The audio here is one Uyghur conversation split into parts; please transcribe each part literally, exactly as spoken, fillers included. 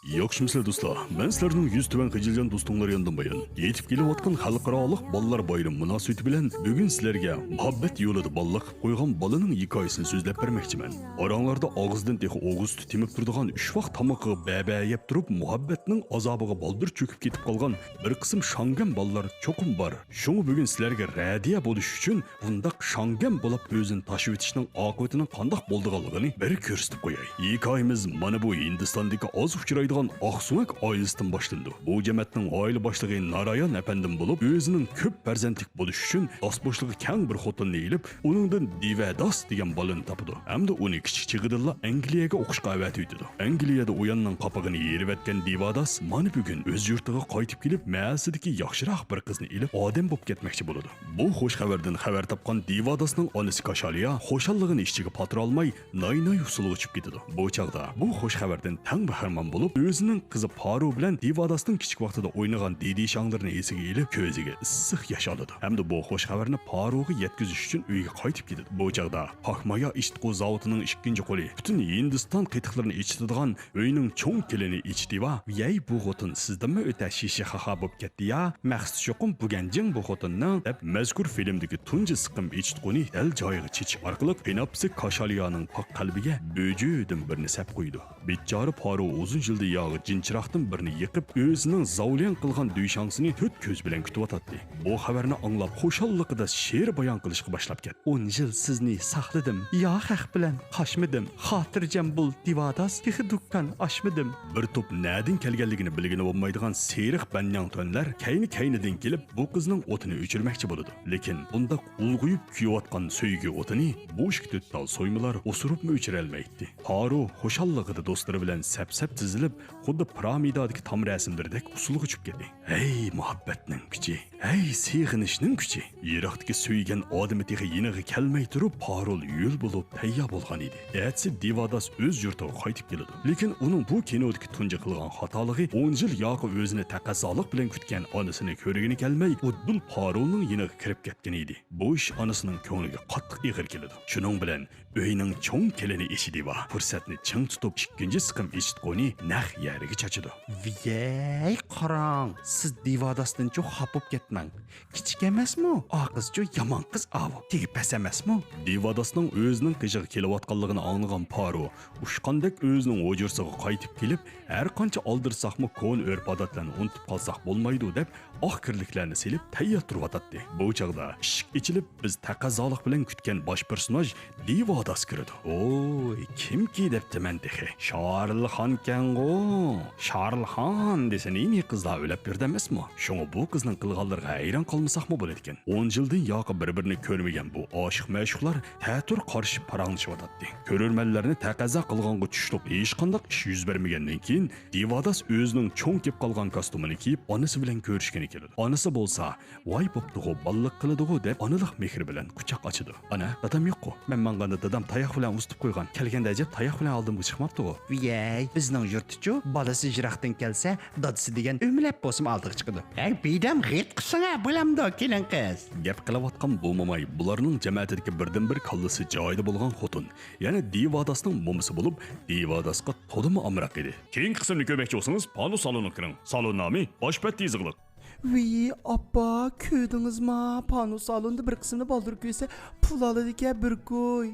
ياخشىمۇسىلەر دوستلار؟ مەن سىلەرنىڭ يۈز تۆۋەن غىجىلجان دوستۇڭلار ياندىن بايان. يېتىپ كېلىۋاتقان خەلقئارالىق بالىلار بايرىمى مۇناسىۋىتى بىلەن بۈگۈن سىلەرگە مۇھەببەت يولىدا بالىلار قىلىپ قويغان بالىنىڭ ھېكايىسىنى سۆزلەپ بەرمەكچىمەن. ئاراڭلاردا ئاغزىدىن تېخى ئوغۇز سۈتى تېمىپ تۇرىدىغان، ئۈچ ۋاق تامىقىغا بەبە يەپ تۇرۇپ، مۇھەببەتنىڭ ئازابىغا بالدۇر چۆكۈپ كېتىپ قالغان بىر قىسىم شاڭگەن بالىلار چوقۇم بار. شۇڭا بۈگۈن سىلەرگە رەدىيە بولۇش ئۈچۈن بۇنداق شاڭگەن بولاپ ئۆزىنى تاشلىۋېتىشنىڭ ئاقىۋىتىنىڭ قانداق بولىدىغانلىقىنى بىر كۆرسىتىپ قوياي. ھېكايىمىز مانا بۇ ھىندىستاندىكى ئاز ئۇچرايدىغان ئاقسۆڭەك ئائىلىسىدىن باشلىنىدۇ. بۇ جەمەتنىڭ ئائىلە باشلىقى نارايان ئەپەندىم بولۇپ، ئۆزىنىڭ كۆپ پەرزەنتلىك بولۇش ئۈچۈن داس بوشلۇقى كەڭ بىر خوتۇننى ئېلىپ، ئۇنىڭدىن دىۋەداس دېگەن بالىنى تاپىدۇ ھەمدە ئۇنى كىچىك چېغىدىنلا ئەنگلىيەگە ئوقۇشقا ئەۋەتىۋېتىدۇ. ئەنگلىيەدە ئۇياننىڭ قاپىقىنى يېرىۋەتكەن دىۋاداس مانا بۈگۈن ئۆز يۇرتىغا قايتىپ كېلىپ، مەھەللىسىدىكى ياخشىراق بىر قىزنى ئېلىپ، ئادەم بولۇپ كەتمەكچى بولىدۇ. بۇ خۇش خەۋەردىن خەۋەر تاپقان دىۋاداسنىڭ ئانىسى كاشالىيا خۇشاللىقىنى ئىچىگە پاتۇرالماي، ناي-ناي ئۇسسۇلغا چۈشۈپ كېتىدۇ. بۇ چاغدا بۇ خۇش خەۋەردىن تەڭ بەھرىمەن بولۇپ، ئۆزىنىڭ قىزى پارو بىلەن دىۋاداسنىڭ كىچىك ۋاقتىدا ئوينىغان دېدىشاڭلىرىنى ئېسىگە ئېلىپ، كۆزىگە ئىسسىق ياش ئالىدۇ ھەمدە بۇ خۇش خەۋەرنى پاروغا يەتكۈزۈش ئۈچۈن ئۆيگە قايتىپ كېتىدۇ. بۇ چاغدا پاكمايا ئىچىتقۇ زاۋۇتىنىڭ ئىككىنچى قولى پۈتۈن ھىندىستان قېتىقلىرىنى ئىچىتىدىغان ئۆينىڭ چوڭ كېلىنى ئىچىتىۋا، ۋىيەي، بۇ خوتۇن سىزدىنمۇ ئۆتە شىشە خاخا بولۇپ كەتتى يا؟ مەقسىتى چوقۇم بۇ گەنجىڭ بۇ خوتۇننىڭ، دەپ مەزكۇر فىلىمدىكى تۇنجى سىقىم ئىچىتقۇنى دەل جايىغا چېچىش ئارقىلىق پىناپسى كاشالىيانىڭ پاك قەلبىگە بۆجۈدىن بىرنى سەپ قويىدۇ. بىچارە پارو ئۇزۇن يىلدىن ياغى جىنچىراغدىن بىرنى يېقىپ، ئۆزىنىڭ زاۋليەن قىلغان دۈيشاڭسىنى تۆت كۆزى بىلەن كۈتۈۋاتاتتى. بۇ خەۋەرنى ئاڭلاپ، خۇشاللىقىدا شېئىر بايان قىلىشقا باشلاپ كەتتى. ئون يىل سىزنى ساقلىدىم، يا خەق بىلەن قاچمىدىم. خاتىرجەم بول، دىۋاداس، تېخى دۇكان ئاچمىدىم. بىر توپ نەدىن كەلگەنلىكىنى بىلگىلى بولمايدىغان سېرىق بەنياڭ تۆنلەر كەينى-كەينىدىن كېلىپ، بۇ قىزنىڭ ئوتىنى ئۆچۈرمەكچى بولىدۇ. لېكىن بۇنداق ئۇلغىيىپ كۈيىۋاتقان سۆيگۈ ئوتىنى بۇ ئىككى تۆت تال سويمىلار ئوسۇرۇپمۇ ئۆچۈرەلمەيتتى. پارو خۇشاللىقىدا دوستلىرى بىلەن سەپ-سەپ تىزىلىپ، خۇددى پىرامىدادىكى تام رەسىملىرىدەك ئۇسسۇلغا چۈشۈپ كەتتى. ھەي، مۇھەببەتنىڭ كۈچى! ھەي، سېغىنىشنىڭ كۈچى! يىراقتىكى سۆيگەن ئادىمى تېخى يېنىغا كەلمەي تۇرۇپ، پارول يۆل بولۇپ تەييار بولغان ئىدى. ئەتىسى دىۋاداس ئۆز يۇرتىغا قايتىپ كېلىدۇ. لېكىن ئۇنىڭ بۇ كىنودىكى تۇنجى قىلغان خاتالىقى، ئون يىل ياقى ئۆزىنى تەقەززالىق بىلەن كۈتكەن ئانىسىنى كۆرگىنى كەلمەي، ئۇددۇل پارولنىڭ يېنىغا كىرىپ كەتكىنى ئىدى. بۇ ئىش ئانىسىنىڭ كۆڭلىگە قاتتىق ئېغىر كېلىدۇ. شۇنىڭ بىلەن ئۆينىڭ چوڭ كېلىنى ئىچىدىۋا پۇرسەتنى چىڭ تۇتۇپ، ئىككىنچى سىقىم ئىچىتقۇنى نەق يەرگە چاچىدۇ. ۋىيەي، قاراڭ، سىز دىۋاداستىنچۇ خاپا بولۇپ كەتمەڭ. كىچىك ئەمەسمۇ؟ ئا قىزچۇ يامان قىز ئاۋۇ. تېگى پەس ئەمەسمۇ؟ دىۋاداسنىڭ ئۆزىنىڭ قېشىغا كېلىۋاتقانلىقىنى ئاڭلىغان پارو ئۇچقاندەك ئۆزىنىڭ ھۇجرىسىغا قايتىپ كېلىپ، ھەر قانچە ئالدىرىساقمۇ كونا ئۆرپ-ئادەتلەرنى ئۇنتۇپ قالساق بولمايدۇ دەپ، ئاق كىرلىكلەرنى سېلىپ تەييار تۇرۇۋاتاتتى. بۇ چاغدا ئىشىك ئېچىلىپ، بىز تەقەززالىق بىلەن كۈتكەن باش پېرسوناژ دىۋاداس كىرىدۇ. ۋوي، كىمكى دەپتىمەن تېخى. شارلىخانكەنغۇ؟ شارلىخان دېسە نى-نى قىزلار ئۆيلەپ يۈرىدۇ ئەمەسمۇ؟ شۇڭا بۇ قىزنىڭ قىلغانلىرىغا ھەيران قالمىساقمۇ بولىدىكەن. ئون يىلدىن ياقى بىر-بىرىنى كۆرمىگەن بۇ ئاشىق-مەشۇقلار تەتۈر قارىشىپ پاراڭلىشىۋاتاتتى. كۆرۈرمەنلەرنى تەقەززا قىلغانغا چۈشلۈك ھېچقانداق ئىش يۈز بەرمىگەندىن كېيىن، دىۋاداس ئۆزىنىڭ چوڭ كېلىپ قالغان كاستيۇمىنى كىيىپ، ئانىسى بىلەن كۆرۈشكىلى كېلىدۇ. ئانىسى بولسا، ۋاي بوپتىغۇ، بالىلىق قىلىدىغۇ دەپ ئانىلىق مېھرى بىلەن قۇچاق ئاچىدۇ. ئانا، دادام يوققۇ؟ مەن ماڭغاندا دادام تاياق بىلەن ئۇزىتىپ قويغان. كەلگەندە ئەجەب تاياق بىلەن ئالدىمغا چىقماپتىغۇ؟ ۋىيەي، بىزنىڭ يۇرتتىچۇ بالىسى يىراقتىن كەلسە، دادىسى دېگەن ئۆمىلەپ بولسىمۇ ئالدىغا چىقىدۇ. ھەي، بىدەم غىت قىلسىڭە بولامدۇ، كېلىن قىز؟ گەپ قىلىۋاتقان بۇ موماي بۇلارنىڭ جەمەتىدىكى بىردىنبىر كاللىسى جايىدا بولغان خوتۇن. يەنى دىۋاداسنىڭ مومىسى بولۇپ، دىۋاداسقا تولىمۇ ئامراق ئىدى. كېيىنكى قىسىمنى كۆرمەكچى بولسىڭىز، پانۇ سالونىغا كىرىڭ. سالون نامى باش پەتتە يېزىقلىق. ۋىي، ئاپا، كۆردىڭىزما؟ پانۇ سالوندا بىر قىسىمنى بالدۇر كۆرسە، پۇل ئالىدىكەن بىر كوي.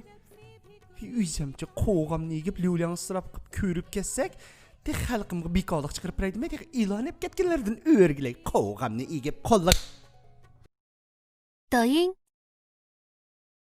ئۆزەمچە قوغامنى ئېگىپ، ليۇلياڭسىراپ قىپ كۆرۈپ كەتسەك، تېخى خەلقىمگە بىكارلىق چىقىرىپ بېرەي دېمەي، تېخى ئېلان ئېلىپ كەتكەنلەردىن ئۆرگىلەي. قوغامنى ئېگىپ، قوللۇق. 抖音、